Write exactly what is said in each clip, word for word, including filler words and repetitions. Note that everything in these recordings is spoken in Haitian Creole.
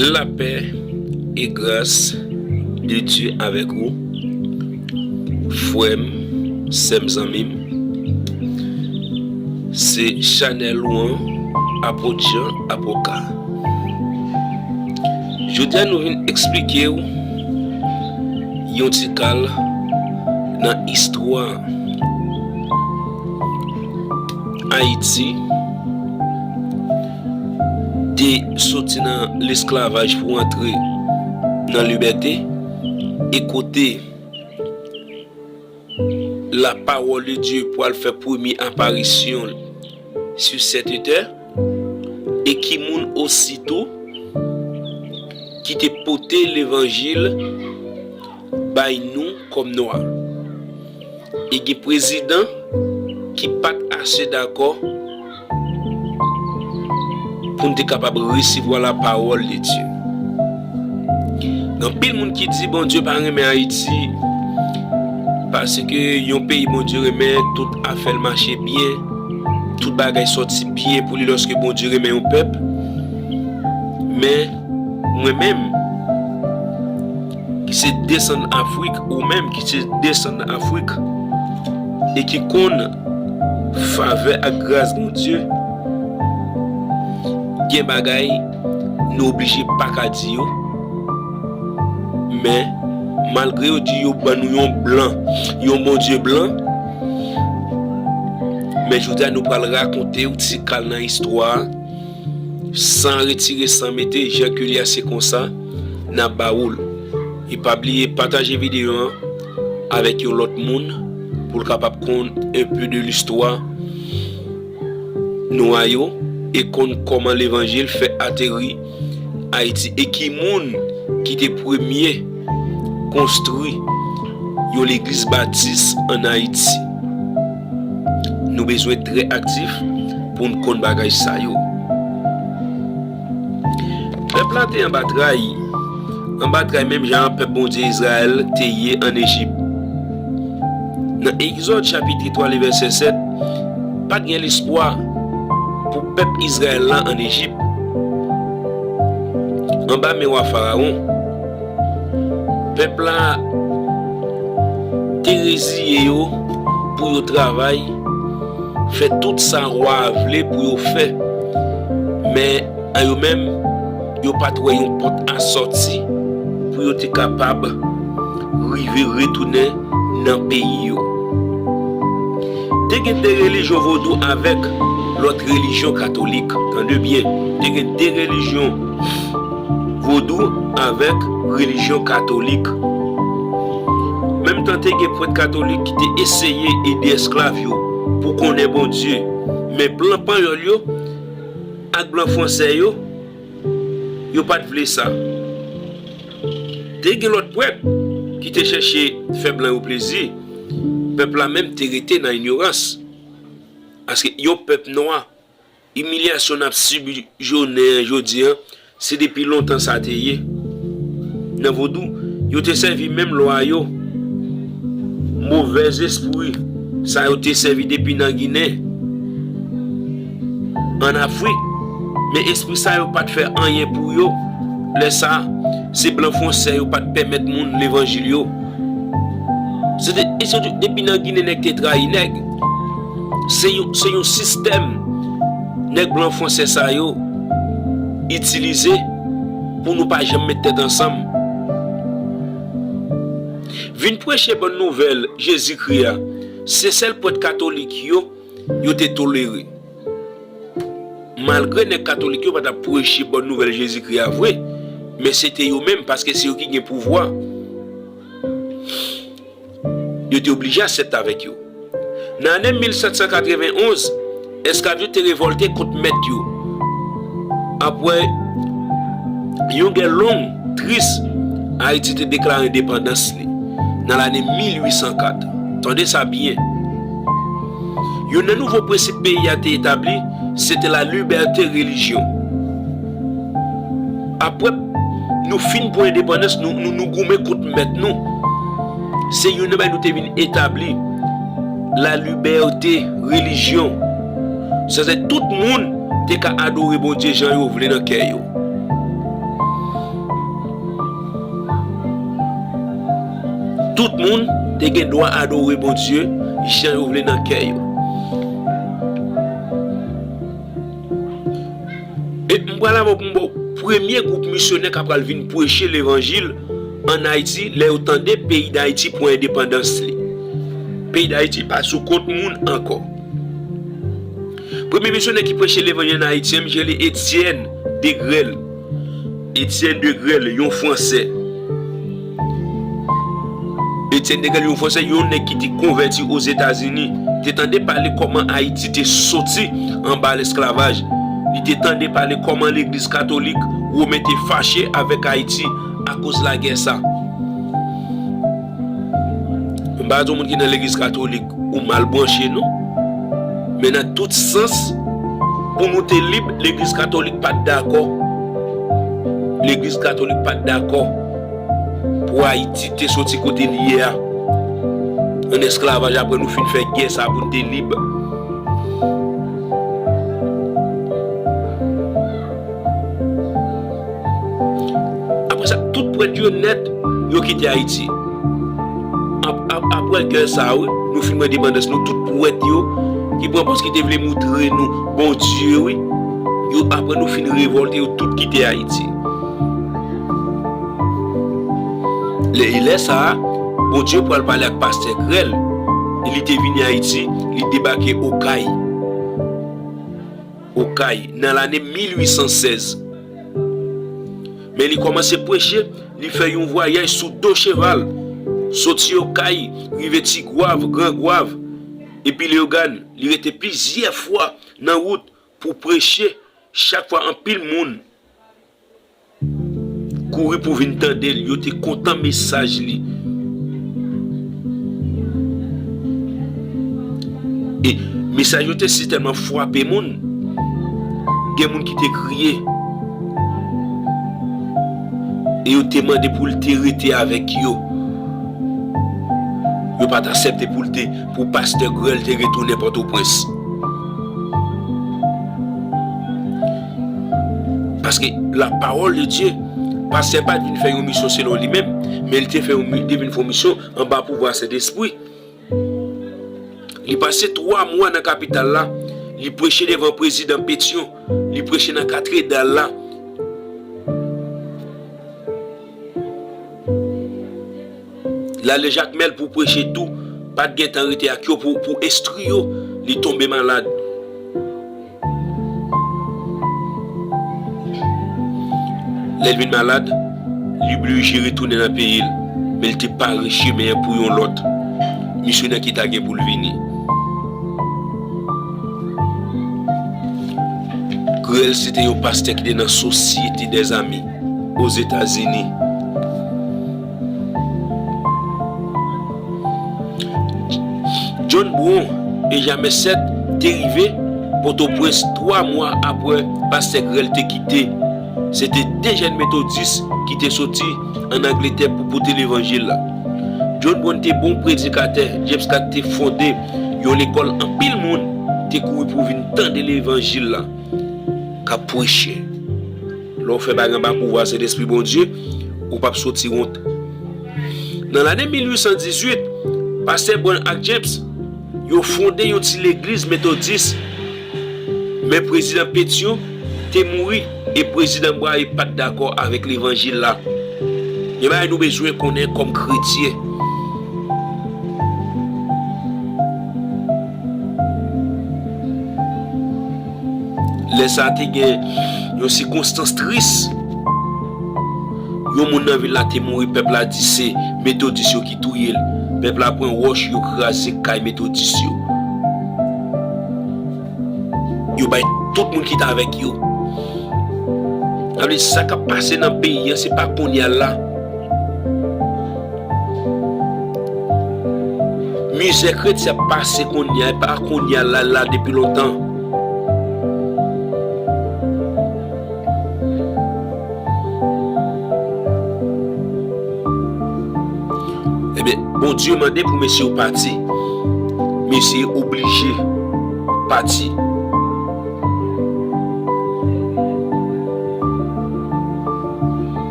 Lapè e gras de Dye avèk ou, frè m, sè m, zanmi m. Se chanèl ou an, Apot Jean Apoka. Jodi a, nou vin eksplike w yon ti kal nan istwa Ayiti, te soti nan lesklavaj pou antre nan libète, e kote la pawòl de Dye pral fè premye aparisyon l sou sèt etè, e ki moun osi tou ki te pote levanjil bay nou kòm nwa. E gen prezidan ki pa t ase dakò pou n te kapab resevwa la pawòl de Dye. Gen anpil moun ki di Bondye pa renmen Ayiti, paske yon peyi Bondye renmen, tout afè l mache byen, tout bagay sòti byen pou li lòske Bondye renmen yon pèp. Men, mwen menm, ki se desann Afrik, ou menm ki se desann Afrik, e ki konn favè ak gras Bondye, gen bagay nou oblije pa ka di yo. Men, malgre yo di yo ban nou yon blan, yon Bondye blan, men jodi a nou pral rakonte w ti kal nan istwa a, san retire, san mete, jan ke li a se konsa, n ap ba ou l. E pa bliye pataje videyo an avèk yon lòt moun pou l kapab konn un peu de l'histoire nwa yo e konn kòman levanjil fè ateri Ayiti e ki moun ki te premye konstwi yon legliz batis ann Ayiti. Nou bezwen trè aktif pou n konn bagay sa yo. Pèp la te anba tray, anba tray menm jan pèp Bondye Izrayèl te ye ann Ejip. Nan Egzòd chapit twa, vèsè sèt, pa t gen lespwa pou pèp Izrayèl la ann Ejip, anba men wa Farawon. Pèp la te reziye yo pou yo travay, fè tout sa wa a vle pou yo fè. Men, an yo menm, yo pa t wè yon pòt a sòti pou yo te kapab rive retounen nan peyi yo. Te gen de relijyon vodou avèk lòt relijyon katolik. Tande byen, te gen de relijyon vodou avèk relijyon katolik. Menm tan te gen prèt katolik ki te eseye ede esklav yo pou konnen Bondye, men blan panyòl yo ak blan fransè yo, yo pa t vle sa. Te gen lòt prèt ki te chèche fè blan yo plezi. Pèp la menm te rete nan inyorans. Paske yon pèp nwa, imilyasyon n ap sibi jounen an jodi an, se depi lontan sa te ye. Nan vodou, yo te sèvi menm lwa yo. Movèzespri sa yo te sèvi depi nan Ginen, ann Afrik. Men espri sa yo pa t fè anyen pou yo. Lè sa a, se blan fransè yo pa t pèmèt moun levanjil yo. Se te, e se te depi nan Ginen nèg te trayi nèg. Se yon, se yon sistèm nèg blan fransè sa yo itilize pou nou pa janm met tèt ansanm. Vin preche bòn nouvèl Jezikri a, se sèl prèt katolik yo, yo te tolere. Malgre nèg katolik yo pa t ap preche bòn nouvèl Jezikri a vre, men se te yo menm, paske se yo ki gen pouvwa. Yo te oblije aksepte avèk yo. Nan ane mil sèt san katrevenn onz, esklav yo te revòlte kont mèt yo. Apre yon gè long, tris, Ayiti te deklare endepandans li nan lane mil uit san kat. Tande sa byen. Youn nan nouvo prensip peyi a te etabli, se te la libète relijyon. Apre nou fin pran endepandans, nou, nou, nou goumen kont mèt nou. Se youn nan bagay nou te vin etabli, la libète relijyon. Sètadi tout moun te ka adore Bondye jan yo vle nan kè yo. Tout moun te gen dwa adore Bondye jan yo vle nan kè yo. E m pral avè w pou m ba w premye gwoup misyonè k ap pral vin preche levanjil ann Ayiti lè yo tande peyi Dayiti pran endepandans li. Peyi Dayiti pa sou kont moun ankò. Premye misyonè ki preche levanjil ann Ayiti, m rele Etienne Degrelle. Etienne Degrelle, yon Fransè. Etienne Degrelle, yon Fransè, yon nèg ki te konvèti Ozetazini, te tande pale kòman Ayiti te soti anba lesklavaj. Li te tande pale kòman Legliz Katolik Women te fache avèk Ayiti akoz lagè sa. M pa di yon moun ki nan Legliz Katolik ou mal branche, non. Men nan tout sans, pou nou te lib, Legliz Katolik pa t dakò. Legliz Katolik pa t dakò pou Ayiti te soti kote l ye a, ann esklavaj, apre nou fin fè gè sa pou n te lib. Apre sa, tout prèt yo nèt, yo kite Ayiti. Ap-, ap-, apre gè sa a, wi, nou fin pran endepandans, nou tout prèt yo ki pran pòz, ki te vle moutre nou Bondye, wi, yo, apre nou fin revòlte, yo tout kite Ayiti. Lè, e lè sa a, Bondye pral pale ak pastè Grèl, e li te vini Ayiti, li debake Okay. Okay, nan lane mil uit san sèz. Men li kòmanse preche, li fè yon vwayaj sou do cheval, soti Okay, rive Tigwav, Gran Gwav, epi Leyogàn. Li rete plizyè fwa nan wout pou preche, chak fwa anpil moun kouri pou vin tande l, yo te kontan mesaj li. E mesaj yo te sitèlman frape moun, gen moun ki te kriye. E yo te mande pou l te rete avèk yo. Yo pa t aksepte pou l te, pou pastè Grèl te retounen Pòtoprens. Paske la parole de Dieu, pastè pa t vin fè yon misyon selon li menm, men li te fè yon mi-, te vin fè yon misyon anba pouvwa Sentespri. Li pase twa mwa nan kapital la, li preche devan prezidan Petyon, li preche nan katedral la. L ale Jakmèl pou preche tou, pa t gen tan rete ak yo pou, pou enstwi yo, li tonbe malad. Lè l vin malad, li blije retounen nan peyi l, men l te pare chemen an pou yon lòt misyonè ki ta gen pou l vini. Grèl se te yon pastè ki te nan Sosyete dè Zami Ozetazini. John Brown e James Sèt te rive Pòtoprens twa mwa apre pastè Grèl te kite. Se te de jèn metodis ki te soti ann Angletè pou pote levanjil la. John Brown te bon predikatè. James Sèt te fonde yon lekòl anpil moun te kouri pou vin tande levanjil la k ap preche. Lè w fè bagay anba pouvwa Sentespri Bondye, ou p ap soti wont. Nan lane mil uit san dizuit, pastè Brown ak James, yo fonde yon ti legliz metodis, men prezidan Petyon te mouri e prezidan Bwaye pa t dakò avèk levanjil la. Gen bagay nou bezwen konnen kòm kretyen. Lè sa a te gen yon sikonstans tris. Yon moun nan vil la te mouri, pèp la di se metodis yo ki touye l. Pèp la pran wòch, yo kraze kay metodis yo. Yo bay tout moun ki t avèk yo. Sa vle di sa k ap pase nan peyi an, se pa kounye a la. Mizè kretyen ap pase kounye a, e pa kounye a la, la depi lontan. Ebyen, Bondye mande pou mesye yo pati. Mesye yo oblije pati.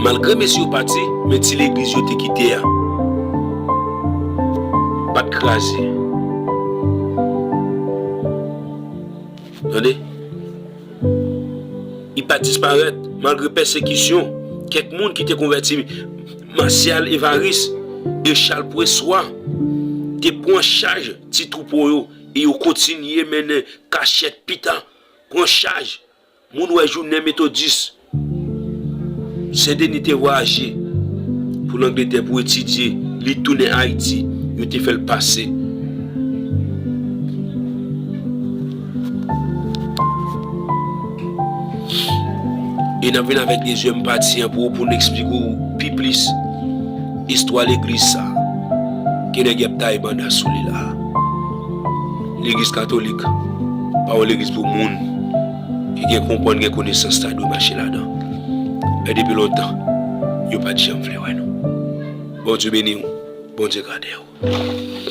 Malgre mesye yo pati, men ti legliz yo te kite a. pa t kraze. Tande? Li pa t disparèt malgre pèsekisyon. Kèk moun ki te konvèti, Martial Évariste e Charles Pressoir, te pran chaj ti twoupo yo e yo kontinye mennen kachèt pita, pran chaj. Moun wè jounen Metodis Sen Deni te vwayaje pou Langletè pou etidye, li tounen Ayiti, yo te fè l pase. E n ap vin avèk dezyèm pati an pou, pou n eksplike w pi plis istwa legliz sa a, ke nèg y ap taye banda sou li la. Legliz katolik pa yon legliz pou moun ki gen konprann, gen konesans, ta dwe mache ladan. Men depi lontan, yo pa t janm vle wè nou. Bondye beni w, Bondye gade w.